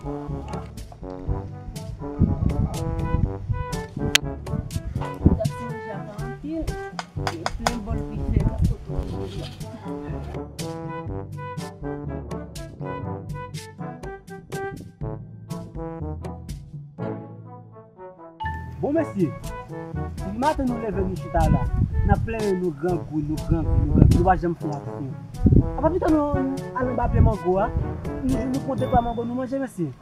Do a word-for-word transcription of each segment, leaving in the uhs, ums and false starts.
Gason deja pa anpil, gen plen bòl vide nan kote w ye a. Bon, mesye, depi maten nou leve, nou chita la, n ap plenyen nou grangou, nou grangou, nou grangou, nou pa janm fè aksyon. Apa pito nou al anba pye mango a, nou, nou pran de twa mango, nou manje, mesye.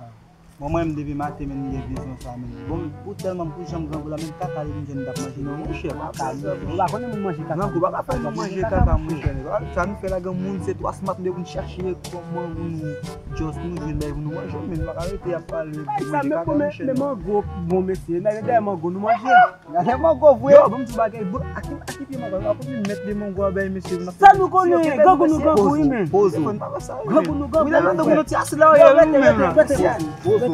Bon, mwen menm depi maten, men, m leve konsa, men. Bon, pou tèlman, pou jan m grangou la, menm kaka li, m jwenn m t ap manje, non, monchè, kaka li. Ou pa konnen moun manje kaka. Grangou pa ka fè nou manje kaka, monchè. Sa nou fè la, granmoun, se twa smat, nou vin chache kòman pou nou just nou jwenn bagay pou nou manje, men nou pa ka rete ap pale pou manje kaka, monchè. Men mango bon, mesye, men dèyè mango nou manje. Gade mango vre. Yo, ban m di w bagay, bro, a ki, a ki pye mango? A konbyen mèt de mango a bay mesye? Sa nou konnen, grangou nou grangou, wi, men. Poze w. Grangou nou grangou. Wi, la, la, nou ti asid la, yo, nou menm la. Rete, rete, rete,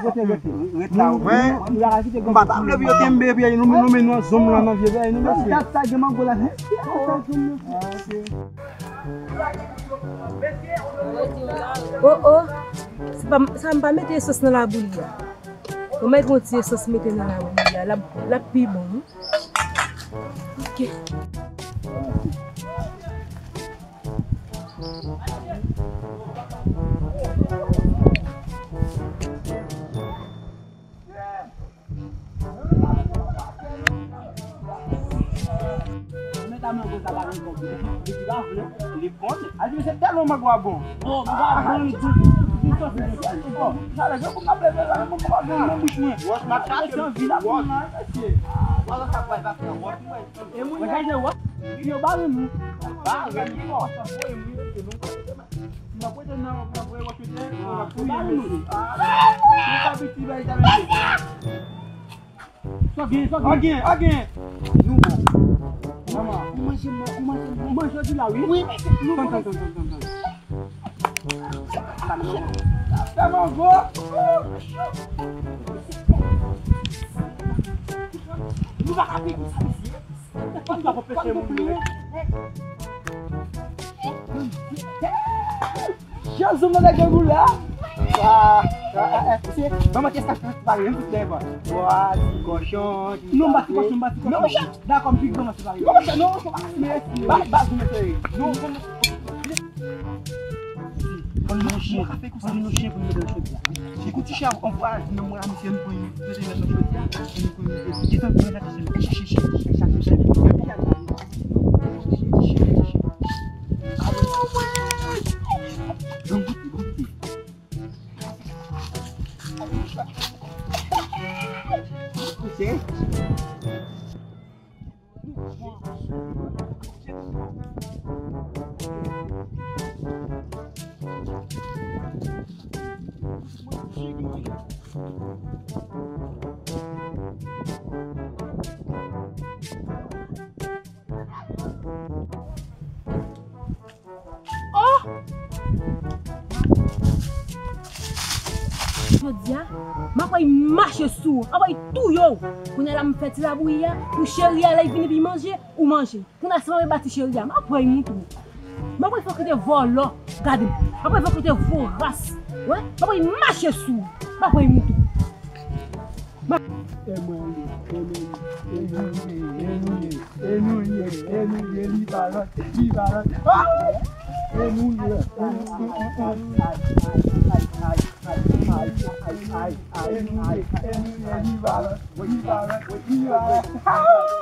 rete, rete. Rete la, wi. M pa ta vle pou yo kenbe, epi nou, nou, nou, nou, zòm la nan vye bagay, nou, mesye. Sa, sa gen mango la. Oh, oh. Sa pa, sa m pa mete esans nan labouyi a. Ou mèt yon ti esans mete nan labouyi a, l ap, l ap pi bon, wi. Ok. Mwen ta mango sa pa gen kòb, li di pa vle, li konnen. A di, mesye, tèlman mango a bon. Bon, mango a bon, li di, li di sòs li bon. Bon, sa lè, granmoun ap leve la, mango a bon nan bouch mwen. Wòch m ap chache, anvi la pou mwen, mesye. Wòch mwen. E moun gade wòch, yo bare nou. Bare nou. N ap rete nan, n ap rete wòch mwen, n ap touye nou. Nou pa piti, bay sa, mesye. Sa gen, sa gen. Sa gen, sa gen. Nou bon. Manman, ou manje, ou manje, ou manje jodi la, wi. Wi, mesye. Nou bon. Tann, tann, tann, tann, tann. Sa mango. Nou pa ka peye pou sa, mesye. Sa pa ka anpeche moun vini. Jan zòm nan lage gou la. Wa, wa, eh, eh, mesye, manman, kiyès k ap pale? M tout dèyè. Wa, ti kòchon, ti... Non, m pa ti kòchon, m pa ti kòchon. Non, monchè. Dakò, m pi gran, m pa ti pale. Non, monchè, non, non, pa ti, mesye. Ba, ba, mesye. Non, non, non. Ann nou chen, ann nou chen pou nou mete nan chòdyè a. Li koute chè, ann vwayaje nan mwen a misye, nou pran yon, nou mete nan chòdyè a, nou pran yon, desann pou mwen chache chen, chache chen, chache chen. Bon, bon, bon. Koute. Oh! Jodi a, m ap pral mache sou ou, m ap pral touye w. Kounye a la, m fè ti labouyi a pou cheri a, lè l vini pou l manje, ou manje. Kounye a, si m ap bati cheri a, m ap pral moute w. M ap pral fè w kite vòlò, gade m. M ap pral fè w kite voras. Wi, m ap pral mache sou ou, m ap pral moute w. E mwen li, e mwen li, e nou ye, e nou ye, e nou ye, e nou ye, li pa lòt, li pa lòt. Ah! E nou ye, e nou ye, e nou ye, li pa lòt, li pa lòt, li pa lòt. Ah!